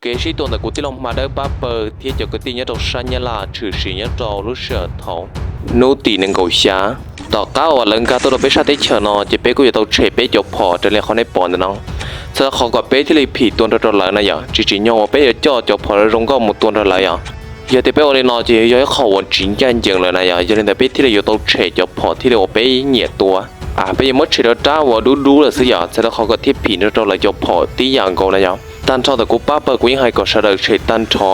Kev sib tua ntawm kuv tij laug Hma Dawb pab pawg thiab cov kwv tij nyob rau sab Nyab Laj tshwm sim nyob rau lub sij hawm thaum hnub tim nees nkaum xya. Tom qab uas lawv nkag tuaj rau peb sab teb chaws no ces peb kuj yuav tau tshem peb cov phom raws li qhov nej pom ntawm no. Txhawm qhov kom peb thiaj li phim tua nrog rau lawv na yom, tsis tsim nyog uas peb yuav coj cov phom zoo nkauj mus tua nrog lawv yom. Yog tias peb ua li no ces yog ib qho uas tsis ncaj ncees lawm na yom, yog li ntawd peb thiaj li yuav tau tshem cov phom thiaj li uas peb nyiam tua. Peb yuav muab tshem rau rab uas dub dub lawm xwb yom, txhawm qhov kom thiaj phim nrog rau lawv cov phom tib yam nkaus na yom. Tag nrho ntawm kuv pab pawg kuv yeej hais kom sawv daws tshem tag nrho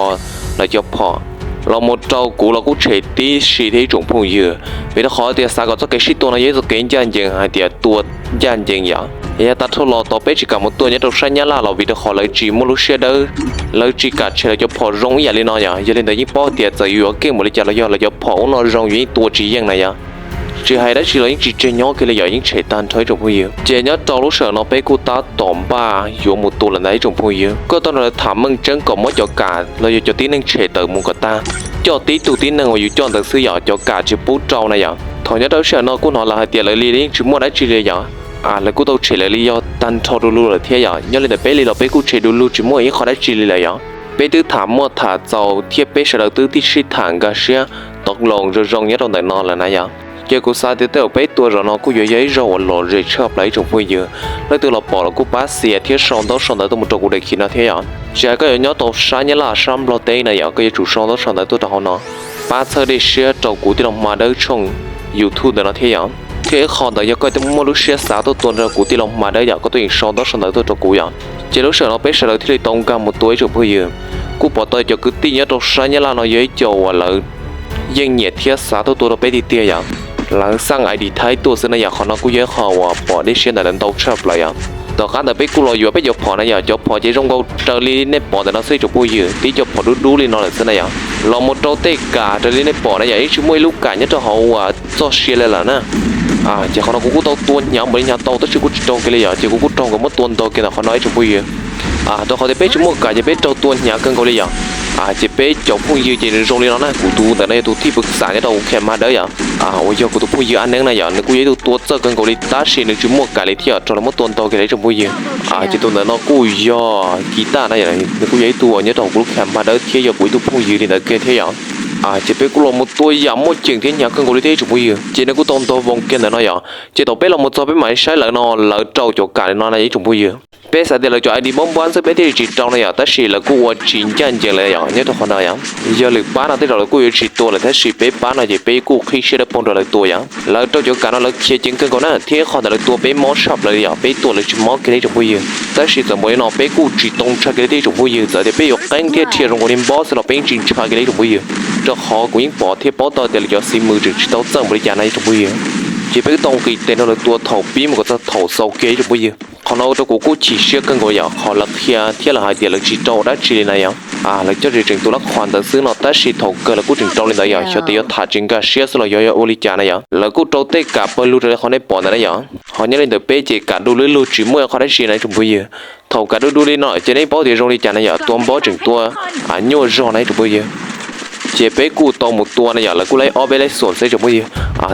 lawv cov phom. Los mus rau kuv los kuj tshem tib si thiab ib tsoom phooj ywg, vim rau qhov tias xav kom txoj kev sib tua no yog ib txoj kev ncaj ncees hais tias tua ncaj ncees yom. Yog tag nrho los tau peb tsis kam mus tua nyob rau sab Nyab Laj los vim rau qhov lawv tsis muaj lub siab dawb, lawv tsis kam tshem lawv cov phom zoo ib yam li no yom. Yog li ntawd yeej paub tias txawm yuav keej npaum li cas los yog lawv cov phom ub no zoo yuav yeej tua tsis yeej na yom. Tsis hais dab tsi los yeej tsis tseg nyob kiag li yom, yeej tshem tag nrho ib tsoom phooj ywg. Ces nyob rau lub sij hawm no peb kuj tab tom npaj yuav mus tua lawm ntag ib tsoom phooj ywg. Koj tau nrog lawv tham meej tseeb kom muab cov kam los yog cov tib neeg tshem tawm mus kom tag. Coj tib tug tib neeg uas yus coj ntawd xwb yom, cov kam tsis pub rau na yom. Thaum nyob rau lub sij hawm no kuj hnov lawv hais tias lawv li yeej tsis muaj dab tsi li yom. Lawv kuj tau tshem lawv li yog tag nrho du lug lawm thiab yom. Nyob li ntawm peb li los peb kuj tshem du lug tsis muaj ib qho dab tsi li lawm yom. Peb twb tham muaj tham txaus thiab peb sawv daws twb tib sib tham nkag siab tau loos zoo zoo nyob rau ntawm no lawm na yom. Ces kuv xav tias tej zaum peb tua zaum no kuj yuav yog ib zaug uas lom zem tshaj plaws ib tsoom phooj ywg. Leej twg los pom los kuj pab share thiab sau ntaub sau ntawv tuaj mus rau kuv daim khiv no thiab yom. Tsis hais koj yuav nyob tau sab Nyab Laj sab Nplog teb na yom, koj yuav tsum sau ntaub sau ntawv tuaj rau hauv no, pab txhawb dej siab rau kuv tij laug Hma Dawb tshooj YouTube ntawm no thiab yom. Thiab ib qho ntawd yog koj muaj lub siab xav tuaj tua nrog kuv tij laug Hma Dawb yom, koj tuaj yeem sau ntaub sau ntawv tuaj rau kuv yom. Ces lub sij hawm no peb sawv daws thiaj li tau nkag mus tua ib tsoom phooj ywg. Kuj pom tau cov kwv tij nyob rau sab Nyab Laj no yog ib co uas lawv yeej nyiam thiab xav tuaj tua rau peb tiag tiag yom. Lawv xaj ID Thaib tuaj xwb na yom, qhov no kuj yog ib qho uas pom dej siab ntawm lawv ntau tshaj plaws yom. Tom qab ntawd peb kuj los yuav peb cov phom na yom, cov phom ces zoo nkauj raws li nej pom ntawm no xwb ib tsoom phooj ywg, tib co phom dub dub li no lawm xwb na yom. Los mus rau tej kam raws li nej pom na yom, yeej tsis muaj ib lub kam nyob rau hauv uas txoj sia li lawm na. Ces qhov no kuv kuj tau tua hnyav npaum li hnyav tau tab sis kuj tsis raug kiag li yom, ces kuv kuj raug nkawd muab tua ntog kiag ntawm qhov no ib tsoom phooj ywg. Rau qhov tias peb tsis muaj kam ces peb raug tua hnyav kawg nkaus li yom. Ces peb cov phooj ywg ces nws zoo li no na, kuv tus ntawm no yog tus thij pw xam nyob rau kuv kheem Hma Dawb yom, uas yog kuv tus phooj ywg Ab Neeb na yom, nws kuj yog ib tug tua txawj kawg nkaus li tab sis nws tsis muaj kam li thiab yom, raug lawv muab tua ntog kiag li ib tsoom phooj ywg. Ces tus ntawm no kuj yog Kiv Taj na yom, nws kuj yog ib tug uas nyob rau kuv lub kheem Hma Dawb thiab yog kuv ib tug phooj ywg li ntawd kiag thiab yom. Ces peb kuj los mus tua yam muaj ceem thiab hnyav kawg nkaus li thiab ib tsoom phooj ywg, ces nws kuj tau ntog voos kiag ntawm no yom. Ces thaum peb los mus txog peb mam li saib lawv no lawv rau cov kam li no na ib tsoom phooj ywg. Peb xav tias lawv cov ID npab npab xwb peb thiaj li tsis rau na yom, tab sis lawv kuj ua tsis ncaj ncees li yom nyob rau qhov no yom. Yog lwm pab no tej zaum lawv kuj yuav tsis tua lawm tab sis peb pab no ces peb kuj qhib siab dawb paug nrog lawv tua yom. Lawv rau cov kam no lawv khiav ceev kawg nkaus na thiab qhov ntawd lawv tua peb mob tshaj plaws li yom, peb tua lawv tsis mob kiag li ib tsoom phooj ywg. Tab sis txawm npaum li no peb kuj tsis tau ntshai kiag li thiab ib tsoom phooj ywg, txawm tias peb yuav qeeb thiab dhia zoo nkaus li npob xwb los peb yeej tsis ntshai kiag li ib tsoom phooj ywg, rau qhov kuv yeej pom thiab paub tau tias lawv cov xib mws tseem tsis tau txawj npaum li cas na ib tsoom phooj ywg. Ces peb kuj tau nqis tes nrog lawv tua thaum pib mus kom txog thaum xaus kiag ib tsoom phooj ywg. Qhov no ua rau kuv kuj chim siab kawg nkaus yom, qhov lawv qhia thiab lawv hais tias lawv tsis rau dab tsi li na yom. Lawv coj tseem tseem tua lab qhuas ntawd xwb no tab sis thaum kawg lawv kuj tseem rau li ntawd yom, xyov tias yuav tham tsis nkag siab xwb los yog ua li cas na yom. Lawv kuj rau tej kam pawg lug raws li qhov nej pom ntawd na yom. Ho nyob li ntawm peb ces kam du lug lug tsis muaj ib qho dab tsi na ib tsoom phooj ywg. Thaum kam du du li no ces nej paub tias zoo li cas na yom, tua npob tseem tua nyuaj zog na ib tsoom phooj ywg. Ces peb kuj tau mus tua na yom, lawv kuj laib ob peb laib xoom xwb ib tsoom phooj ywg.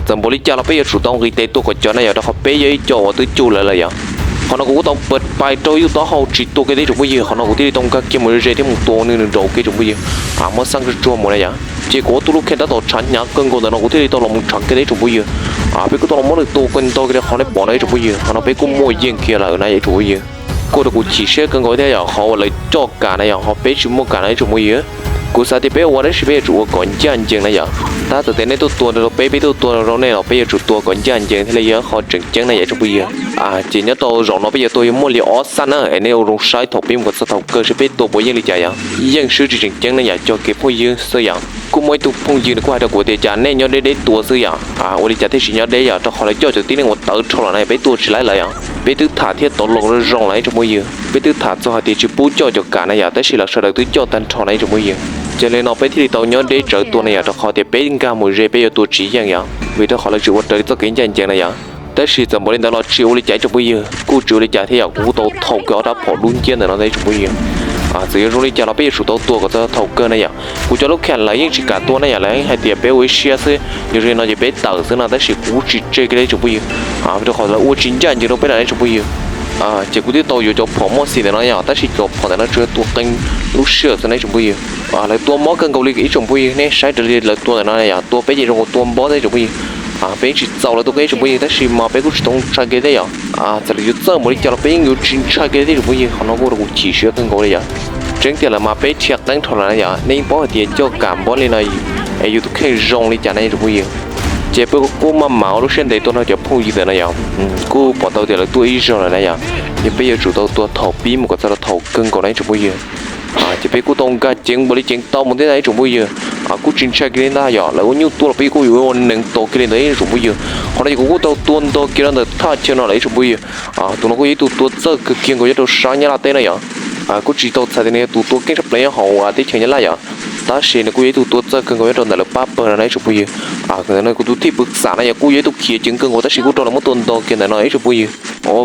Txawm npaum li cas los peb yuav tsum tau nqis tes tua kom cov na yom, rau qhov peb yog ib co uas twb cuj lawv lawm yom. Qhov no kuv kuj tau pais rau yus taub hau tsis tua kiag thiab ib tsoom phooj ywg, qhov no kuv thiaj li tau nkag kiag mus ze thiab mus tua nws nraum kiag ib tsoom phooj ywg. Muab xaj tsuag tsuag mus na yom. Ces kuv ua tus lub kheej tab tom tshav hnyav kawg nkaus ntawm no kuv thiaj li tau los mus tshav kiag thiab ib tsoom phooj ywg. Peb kuj tau los muab nws tua kawg ntog kiag li qhov nej pom no ib tsoom phooj ywg, qhov no peb kuj muaj yeej kiag lawm na ib tsoom phooj ywg. Kuj ua rau kuv chim siab kawg nkaus thiab yom, qhov uas lawv coj kam na yom, ho peb tsis muaj kam na ib tsoom phooj ywg. Kuv xav tias peb ua dab tsi peb yuav tsum ua kom ncaj ncees na yom. Tab txawm tias nej tuaj tua rau peb, peb tuaj tua rau nej los peb yuav tsum tua kom ncaj ncees thiaj li yog qhov tseem ceeb na yom ib tsoom phooj ywg. Ces nyob rau zaum no peb yuav tua yuav muaj li ob xaj na, es nej ua zoo saib thaum pib mus kom txog thaum kawg seb peb tua puas yeej li cas yom. Yeej swb tsis tseem ceeb ne yom, cog kev phooj ywg xwb yom. Kuj muaj ib tug phooj ywg nws kuj hais rau kuv tias cas nej nyob deb deb tua xwb yom, ua li cas thiaj tsis nyob deb yom, rau qhov lawv coj cov tib neeg uas tawv dhau los na peb tua tsis laib lawv yom. Peb twb tham thiab tau los zoo zoo lawm ib tsoom phooj ywg, peb twb tham txog hais tias tsis pub coj cov kam na yom, tab sis lawv sawv daws twb coj tag nrho na ib tsoom phooj ywg. Ces li no peb thiaj li tau nyob deb tsawv tua na yom, rau qhov tias peb nkag mus ze peb yuav tua tsis yeej yom, vim rau qhov lawv tsis ua raws li txoj kev ncaj ncees na yom. Tab sis txawm npaum li ntawd los tsis ua li cas ib tsoom phooj ywg, kuj tsis ua li cas thiab yom, kuv kuj tau thau kiag ob rab phom dub nciab ntawm no ntag ib tsoom phooj ywg. Txawm yuav zoo li cas los peb yuav tsum tau tua kom txog thaum kawg na yom. Kuv cov lub kham lawv yeej tsis kam tua na yom, lawv yeej hais tias peb ua ib siab xwb, yog zoo li no ces peb tawm xwb no, tab sis kuv tsis tseg kiag li ib tsoom phooj ywg, rau qhov lawv ua tsis ncaj ncees rau peb lawm ib tsoom phooj ywg. Ces kuv twb tau yuav cov phom muaj xim ntawm no yom, tab sis cov phom ntawm no tsuas yog tua qee lub sij hawm xwb na ib tsoom phooj ywg. Lawv tua mob kawg nkaus li ib tsoom phooj ywg, nej saib raws li lawv tua ntawm no yom, tua peb ces zoo nkaus tua npob thiab ib tsoom phooj ywg. Peb yeej tsis txaus lawv tua kiag ib tsoom phooj ywg, tab sis mas peb kuj tsis tau ntshai kiag thiab yom. Txawm lawv yuav txawj npaum li cas los peb yeej yuav tsis ntshai kiag thiab ib tsoom phooj ywg, qhov no kuj rau kuv chim siab kawg nkaus li yom. Tseeb tiag lawm mas peb dhia qeeb dhau lawm na yom, nej yeej paub hais tias coj kam npob li no es yus tus kheej zoo li cas na ib tsoom phooj ywg. Ces peb kuj maj mam ua lub siab ntev tua nrog cov phooj ywg ntawm no yom, kuj pom tau tias lawv tuaj ib zaug lawm na yom. Ces peb yuav tsum tau tua thaum pib mus kom txog rau thaum kawg nkaus na ib tsoom phooj ywg. Ces peb kuj tau nkag ceev npaum li ceev tau mus thiab na ib tsoom phooj ywg. Kuj tsis ntshai kiag li ntag yom, lawv ua nyuj tuaj los peb kuj yuav ua neeg tua kiag li ntawd ib tsoom phooj ywg. Qhov no ces kuv kuj tau tua ntog kiag rau ntawm thaj chaw no lawm ib tsoom phooj ywg. Tus no kuj yog ib tug tua txawj kawg kiag nkaus nyob rau sab Nyab Laj teb na yom. Kuj tsis tau txhais tias nws yog tus tua keej tshaj plaws nyob hauv teb chaws Nyab Laj yom, tab sis nws kuj yog ib tug tua txawj kawg nkaus nyob rau ntawm lawv pab pawg no na ib tsoom phooj ywg. Tus no kuv tus thij pwv xam na yom, kuj yog ib tug khiav ceev kawg nkaus tab sis kuj raug lawv muab tua ntog kiag ntawm no ib tsoom phooj ywg.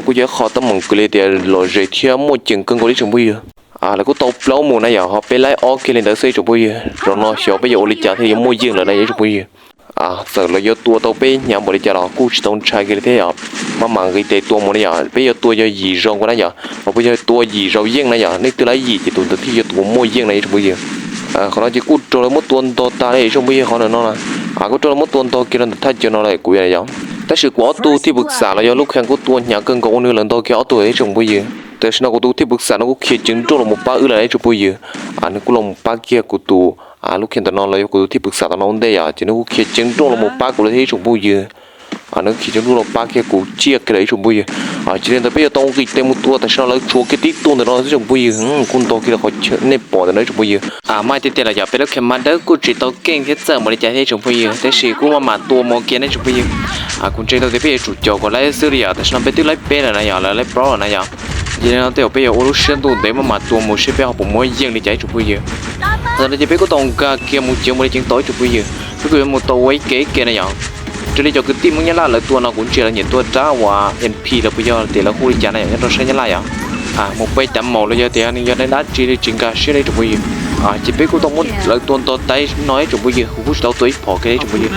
Kuj yog ib qho teeb meem kws li tias lom zem thiab muaj ceem kawg nkaus li ib tsoom phooj ywg. Lawv kuj tau plaub mus na yom, ho peb laib ob kiag li ntawd xwb ib tsoom phooj ywg. Zaum no xyov peb yuav ua li cas thiaj yuav muaj yeej lawm na yom ib tsoom phooj ywg. Txawm lawv yuav tua tau peb hnyav npaum li cas los kuj tsis tau ntshai kiag li thiab yom. Maj mam nqis tes tua mus na yom, peb yuav tua yog yim zaus nkaus na yom, los puas yog tua yim zaus yeej na yom, leej twg laib yim ces tus ntawd thiaj yog tus uas muaj yeej na ib tsoom phooj ywg. Qhov no ces kuj raug lawv muab tua ntog tag li ib tsoom phooj ywg, qhov ntawm no na. Kuj raug lawv muab tua ntog kiag rau ntawm thaj chaw no lawm kuv yom. Tab sis kuv ob tug thij pwv xam los yog lub kheej kuj tua hnyav kawg nkaus ua nws lawv ntog kiag ob tug ib tsoom phooj ywg. Tam sim no kuv tus thij pwv xam no kuj khiav ceev nrooj los mus pab wb lawm ib tsoom phooj ywg. Nws kuj los mus pab kiag kuv tus lub kheej ntawm no los yog kuv tus thij pwv xam tom no ua ntej yom, ces nws kuj khiav ceev nrooj los mus pab kuv lawm thiab ib tsoom phooj ywg. Nws khiav ceev nrooj los pab kiag kuv tsiaj kiag lawm ib tsoom phooj ywg. Cia li ntawd peb yuav tau nqis tes mus tua, tam sim no lawv tshuav kiag tib tug ntawm no ib tsoom phooj ywg, kuj ntog kiag li qhov nej pom ntawm no ib tsoom phooj ywg. Mas tiag tiag los yog peb lub kheej mas dawb kuj tsis tau keej thiab txawj npaum li cas thiab ib tsoom phooj ywg, tab sis kuj maj mam tua mus kiag na ib tsoom phooj ywg. Kuv ntseeg tau tias peb yuav tsum caum kom laib xwb li yom, tam sim no peb twb laib peb lawm na yom, lawv laib plaub lawm na yom. Yog li no tej zaum peb yuav ua lub siab ntuj ntev maj mam tua mus seb peb ho puas muaj yeej li cas ib tsoom phooj ywg. Thaum no ces peb kuj tau nkag kiag mus ceev npaum li ceev tau ib tsoom phooj ywg, peb kuj yuav mus tau ua ib ke ib ke na yom. Raws li cov kwv tij Hmoob Nyab Laj lawv tua no kuv ntsia lawv nyiam tua rab uas M P los puas yog tias lawv hu li cas na yom nyob rau sab Nyab Laj yom. Mus peb tav maum los yog tias yog neeg dab tsi li tsis nkag siab li ib tsoom phooj ywg. Ces peb kuj tau muab lawv tua ntog tag no ib tsoom phooj ywg, kuv kuj tsis tau tua ib phom kiag li ib tsoom phooj ywg.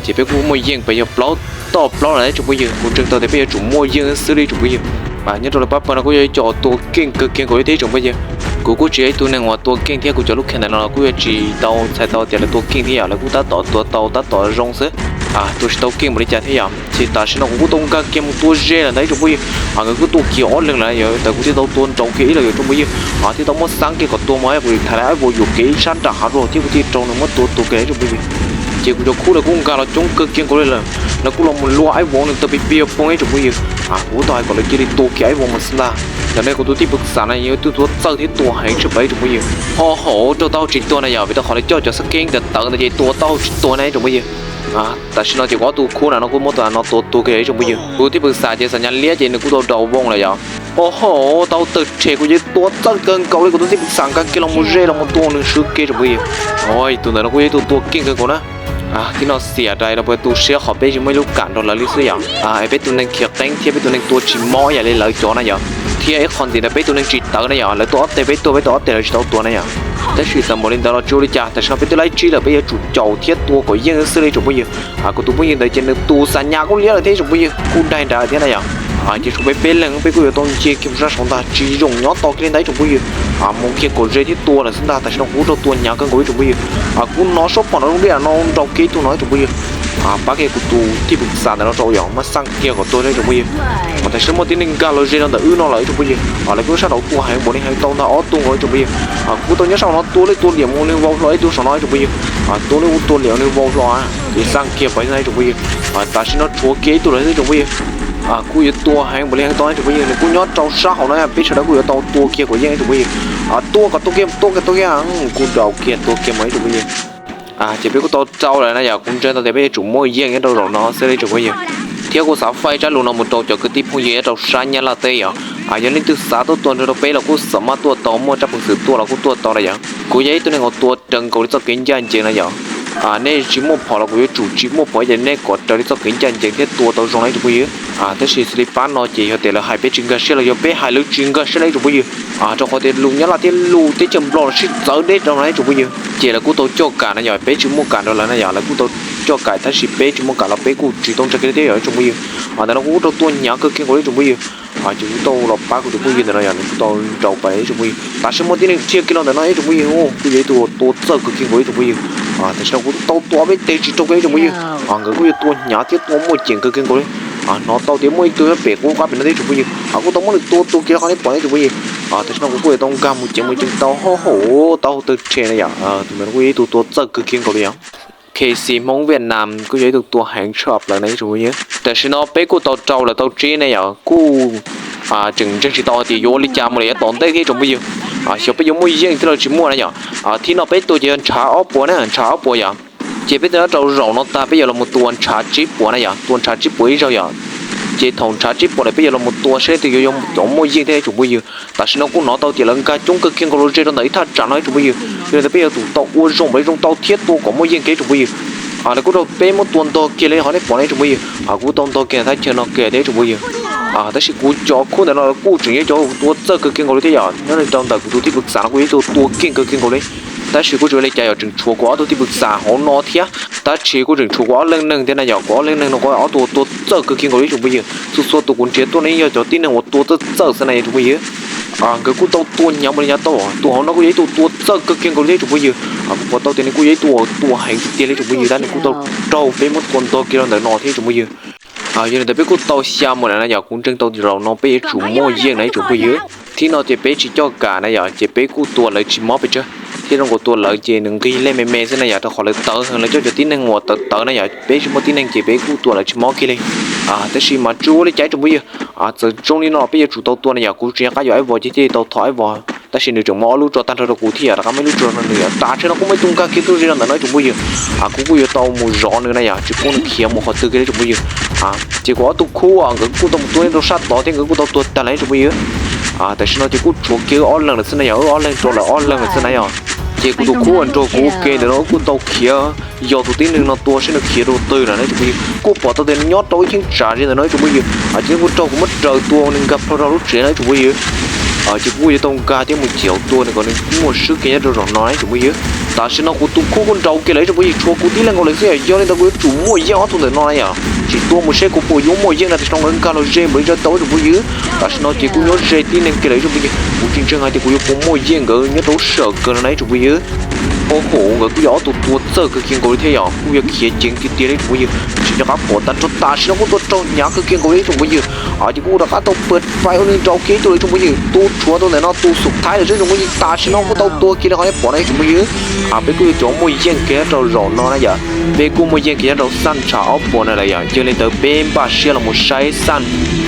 Ces peb kuj muaj yeej pas yog plaub toj plaub lawm ib tsoom phooj ywg, kuv ntseeg tau tias peb yuav tsum muaj yeej xwb li ib tsoom phooj ywg. Nyob rau lawv pab pawg no kuj yog ib co tua keej kawg kiag nkaus li thiab ib tsoom phooj ywg. Kuv kuj tsis yog ib tug neeg uas tua keej thiab kuv cov lub kheej ntawm no los kuj yuav tsis tau txhais tau tias lawv tua keej thiab yom, lawv kuj tab tom tua tau tab tom zoo xwb. Tua tsis tau keej npaum li cas thiab yom. Ces tam sim no kuv kuj tau nkag kiag mus tua ze lawm ntag ib tsoom phooj ywg. Nkawd kuj tua kiag ob leeg lawm yom, ntawd kuv thiaj tau tua nraud kiag ib leeg yom tsoom pwv ywg. Thiaj tau muab xab kiag kom tua mas kuv thaiv lawv aib vauv yuam kev ib sab nram hav zoov thiab kuv thiaj raug nws muab tua tua kiag ib tsoom phooj ywg. Ces kuv cov khub lawv kuj nkag los coob kawg kiag nkaus li lawm, lawv kuj los mus luaj aib vauv nws tawg pig pig phooj ib tsoom phooj ywg. Kuv kuj tau hais kom lawv cia li tua kiag aib vauv mas xwb ntag. Ntawm no kuv tus thij pwv xam na yog ib tug tua txawj thiab tua heev tshaj plaws ib tsoom phooj ywg. Ho hauv raug taub hau tsis tuag na yom, vim rau qhov lawv coj cov xab kheeb ntawd tawv ntawd ces tua taub hau tsis tuag na ib tsoom phooj ywg. Tam sim no ces kuv ob tug khub na no kuj muab tus no tua tuag kiag ib tsoom phooj ywg. Kuv tus thij pwv xam ces xam nyas liab ces nws kuj tau daus voo lawm yom. Ho hauv tau tawg rhe kuv ces tua txawj kawg nkaus li, kuv tus thij pwv xam nkag kiag los mus ze los mus tua nws swb kiag ib tsoom phooj ywg. Tus ntawm no kuj yog ib tug tua keej kawg nkaus na. Tib no xiam rais los puas tu siab qhov peb tsis muaj ib lub kam nrog lawv li xwb yom. Es peb tus neeg khiav qeeb thiab peb tus neeg tua tsis mob ib yam li lawv cov na yom. Thiab ib qho ntxiv ntawd peb tus neeg tsis tawv na yom, lawv tua ob teg peb tuag, peb tua ob teg lawv tsis tau tua na yom. Tab sis txawm npaum li ntawd los tsis ua li cas, tam sim no peb twb laib tsib lawm, peb yuav tsum caum thiab tua kom yeej xwb li ib tsoom phooj ywg. Kuv tus phooj ywg ntawd ces nws tus xam nyas kuj liab lawm thiab ib tsoom phooj ywg, kuj daig nrad lawm thiab na yom. Ces tshuav peb peb leeg peb kuj yuav tau nce kiag mus sab saud ntag, tsis zoo nyob tos kiag li ntag ib tsoom phooj ywg. Mus kiag kom ze thiab tua lawm xwb ntag, tam sim no kuv kuj raug tua hnyav kawg nkaus ib tsoom phooj ywg. Kuv nov sab phom no zoo li no nrau kiag ib tug no ib tsoom phooj ywg. Pab kiag kuv tus thij pwv xam ntawm no rau yom, muab xaj kiag kom tuag ib tsoom phooj ywg. Tam sim no muaj tib neeg nkag los ze rau ntawm wb no lawm ib tsoom phooj ywg. Lawv kuj sab nraud tua heev npaum li heev tau ntag ob tug nkaus ib tsoom phooj ywg. Kuv kuj tau nyob sab no tua li tua liam mus nws vau hlo ib tug saum no ib tsoom phooj ywg. Tua li ua tua liam nws vau hlo ces xaj kiag pais ib tsoom phooj ywg. Tam sim no tshuav kiag ib tug lawm ib tsoom phooj ywg. Kuj yuav tua heev npaum li heev tau ib tsoom phooj ywg, nws kuj nyob rau sab hauv no, peb sawv daws kuj yuav tau tua kiag kom yeej ib tsoom phooj ywg. Tua kom tua kiag, tua kiag, tua kiag, kuj rau kiag tua kiag mas ib tsoom phooj ywg. Ces peb kuj tau rau lawm na yom, kuv ntseeg tau tias peb yuav tsum muaj yeej nyob rau zaum no xwb li ib tsoom phooj ywg. Thiab kuj xav faib tsab lus no mus rau cov kwv tij phooj ywg nyob rau sab Nyab Laj teb yom. Yog leej twg xav tuaj tua nrog rau peb los kuj xam maj tuaj tau, muaj tsab peev xwm tuaj los kuj tuaj tau na yom. Kuv yog ib tug neeg uas tua raws nkaus li txoj kev ncaj ncees na yom. Nej tsis muaj phom los kuv yuav tsum tsis muaj phom ib yam li nej kom raws li txoj kev ncaj ncees thiab tua tau zoo na ib tsoom phooj ywg. Tab sis xws li pab no ces yog tias lawv hais peb tsis nkag siab los yog peb hais lawv tsis nkag siab na ib tsoom phooj ywg. Rau qhov tias lus Nyab Laj thiab lus teb chaws Nplog los sib txawv deb rau na ib tsoom phooj ywg, ces lawv kuj tau coj kam na yom, peb tsis muaj kam rau lawv na yom, lawv kuj tau coj kam tab sis peb tsis muaj kam los peb kuj tsis tau ntshai kiag li thiab yom ib tsoom phooj ywg. Ntawm no kuj raug tua hnyav kawg kiag nkaus ib tsoom phooj ywg. Ces kuv tau los pab kuv tus phooj ywg ntawm no yog nws kuj tau nraus pais ib tsoom phooj ywg. Tam sim muaj tib neeg dhia kiag los ntawm no ib tsoom phooj ywg, kuj yog ib tug tua txawj kawg kiag nkaus ib tsoom phooj ywg. Tam sim no kuv tau tua peb teg tsis raug kiag ib tsoom phooj ywg. Nkawd kuj yuav tua hnyav thiab tua muaj ceem kawg kiag nkaus li. Hnov tau tias muaj ib tug nyob pem qub qab pem no thiab tsoom phooj ywg, kuj tau muab nws tua tua kiag li qhov nej pom ne tsoom phooj ywg. Tam sim no kuv kuj yuav tau nkag mus ceev mus ceev tau hauj hauv tau hauv tawg rhe na yom. Tus ntawd kuj yog ib tug tua txawj kawg kiag nkaus li yom. K C Hmoob Vietnam kuj yog ib tug tua heev tshaj plaws na ib tsoom phooj ywg. Tam sim no peb kuj tau rau lawv tau tsib ne yom, kuj tseem ntseeg tsis tau hais tias yuav ua li cas mus lawm yav tom ntej thiab ib tsoom phooj ywg. Xyov peb yuav muaj yeej thiab los tsis muaj na yom. Thib no peb tua ces yog ntshav ob puas na, ntshav ob puas yom. Ces peb tua nyob rau zaum no tag peb yuav los mus tua ntshav tsib puas na yom, tua ntshav tsib puas ib zaug yom. Ces thaum ntshav tsib puas lawm peb yuav los mus tua seb leej twg yuav yog cov muaj yeej thiab ib tsoom phooj ywg. Tam sim no kuj hnov tau tias lawv nkag coob kawg kiag nkaus los ze rau ntawm ib thaj tsam no ib tsoom phooj ywg. Yog li ntawd peb yuav tsum tau ua zoo npaum li zoo tau thiab tua kom muaj yeej kiag ib tsoom phooj ywg. Lawv kuj raug peb muab tua ntog kiag li qhov nej pom no ib tsoom phooj ywg. Kuv tau ntog kiag thaj chaw no kiag thiab ib tsoom phooj ywg. Tab sis kuv cov khub ntawm no kuj tseem yog cov tua txawj kawg kiag nkaus li thiab yom, nyob rau ntawm kuv tus tij pwm xam no kuj yog ib tug tua keej kawg kiag nkaus li. Tab sis kuj tsis ua li cas yom, tseem tshuav kuv ob tug tij pwm xam hauv no thiab. Tab sis kuj tseem tshuav kuv ob leeg neeg thiab na yom, kuv ob leeg neeg no kuj ob tug tua txawj kawg kiag nkaus li ib tsoom phooj ywg. Txhua txhua tus kuv nrhiav tuaj no yeej yog cov tib neeg uas tua txawj txawj xwb na yom tsoom phooj ywg. Nkawd kuj tau tua hnyav mus li hnyav tau, tus hauv no kuj yog ib tug tua txawj kawg kiag nkaus li thiab ib tsoom phooj ywg. Kuv pom tau tias nws kuj yog ib tug tua heev tiag tiag li tsoom phooj ywg, tab nws kuj tau raug peb muab tua ntog kiag rau ntawm no thiab ib tsoom phooj ywg. Yog li ntawd peb kuj tau xya mus lawm na yom, kuv ntseeg tau zaum no peb yuav tsum muaj yeej na ib tsoom phooj ywg. Thib no ces peb tsis coj kam na yom, ces peb kuj tua lawv tsis mob pes tsawg, thiab zoo nkaus tua lawv ces nws nqig lej me me xwb na yom, rau qhov lawv tawv heev, lawv coj cov tib neeg uas tawv tawv na yom, peb tsis muaj tib neeg ces peb kuj tua lawv tsis mob kiag li. Tab sis mas tsis ua li cas ib tsoom phooj ywg, txawm zoo li no peb yuav tsum tau tua na yom, kuv tsis nco qab yuav ib vos ces thiaj li tau thov ib vos, tab sis nws tseem muab ob lub tso tag nrho rau kuv thiab yom, rov qab muab ib lub tso rau nws yom. Tam sim no kuj muaj ib tug nkag kiag tuaj ze rau ntawm no ib tsoom phooj ywg. Kuv kuj yuav tau mus zov nws na yom, tsis pub nws khiav mus qhov twg kiag li tsoom phooj ywg. Ces kuv ob tug khub nkawd kuj tau mus tua nyob rau sab tod thiab nkawd kuj tau tuag tag lawm ib tsoom phooj ywg. Tam sim no ces kuj tshuav kiag wb ob leeg lawm xwb na yom, wb ob leeg rau lawv ob leeg lawm xwb na yom. Ces kuv tus khub uas nrog kuv ua ke ntawm no kuj tau khiav yog tus tib neeg no tua seb nws khiav rau twg lawm na ib tsoom phooj ywg. Kuj pom tau tias nws nyob rau ib cheeb tsam ze ntawm no ib tsoom phooj ywg, ces kuj raug kuv muab raws tua nws nkag plho rau lub tsev no ib tsoom phooj ywg. Ces kuv kuj yuav tau nkag thiab mus ciaum tua nws kom nws muaj swb kiag nyob rau zaum no na ib tsoom phooj ywg. Tam sim no kuv tus khub kuj nraus kiag lawm ib tsoom phooj ywg, tshuav kuv tib leeg nkaus li xwb yom, yog li ntawd kuv yuav tsum muaj yeej ob tug ntawm no na yom. Tsis tua mus seb kuv puas yuav muaj yeej na, tam sim no nkawd nkag los ze npaum li zaj tau ib tsoom phooj ywg. Tam sim no ces kuj nyob ze tib neeg kiag lawm ib tsoom phooj ywg, kuv tsis ntseeg hais tias kuv yuav puas muaj yeej nkawd nyob rau sij hawm kawg no na ib tsoom phooj ywg. Ua hauv nkawd kuj yog ob tug tua txawj kawg kiag nkaus li thiab yom, kuj yog khiav ceev tiag tiag li ib tsoom phooj ywg. Tsis nco qab pom tag nrho, tam sim no kuj tua raug hnyav kawg kiag nkaus li ib tsoom phooj ywg. Ces kuj rov qab tau pawg pais ua neeg nraus kiag ib tug lawm ib tsoom phooj ywg, tus tshuav tau ntawm no tus xub thawj lawm xwb ib tsoom phooj ywg. Tam sim no kuj tau tua kiag li qhov nej pom no ib tsoom phooj ywg. Peb kuj yuav cov muaj yeej kiag nyob rau zaum no na yom, peb kuj muaj yeej kiag nyob rau xaj ntshav ob puas no lawm yom. Yog li ntawd peb npaj siab los mus saib xaj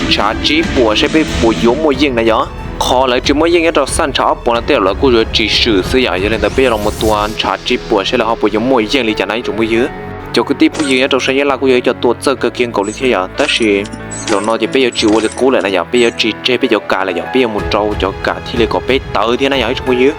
ntshav tsib puas seb peb puas yuav muaj yeej na yom. Qhov lawv tsis muaj yeej nyob rau xaj ntshav ob puas no tej zaum lawv kuj yuav tsis swm xwb yom. Yog li ntawd peb yuav los mus tua ntshav tsib puas seb lawv ho puas yuav muaj yeej li cas na ib tsoom phooj ywg. Cov kwv tij phooj ywg nyob rau sab Nyab Laj kuj yog ib co tua txawj kawg kiag nkaus li thiab yom, tab sis zaum no ces peb yuav tsis ua li qub lawm na yom, peb yuav tsis tseg peb cov kam lawm yom, peb yuav mus rau cov kam thiaj li kom peb tawv thiab na yom ib tsoom phooj ywg.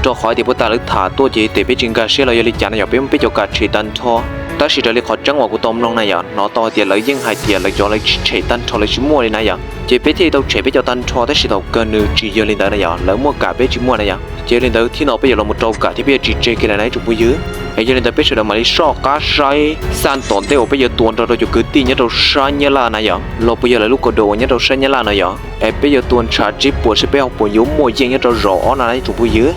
Rau qhov hais tias puag ta lawv tham tuaj ces tes peb tsis nkag siab los yog li cas na yom, peb muab peb cov kam tshem tag nrho. Tab sis raws li qhov tseeb uas kuv tau mloog na yom, hnov tau hais tias lawv yeej hais tias lawv cov lawv tsis tshem tag nrho lawv tsis muaj li na yom, ces peb thiaj li tau tshem peb cov tag nrho, tab sis thaum kawg nws tsis yog li ntawd na yom, lawv muaj kam peb tsis muaj na yom. Ces yog li ntawd thib no peb yuav los mus rau kam thiab peb yuav tsis tseg kiag lawm na ib tsoom phooj ywg. Es yog li ntawd peb sawv daws mam li soj qab saib xaj tom ntej uas peb yuav tua nrog rau cov kwv tij nyob rau sab Nyab Laj na yom, los puas yog lawv lub kaus dua uas nyob rau sab Nyab Laj no yom. Es peb yuav tua ntshav tsib puas seb peb ho puas yuav muaj yeej nyob rau zaum ob na ib tsoom phooj ywg.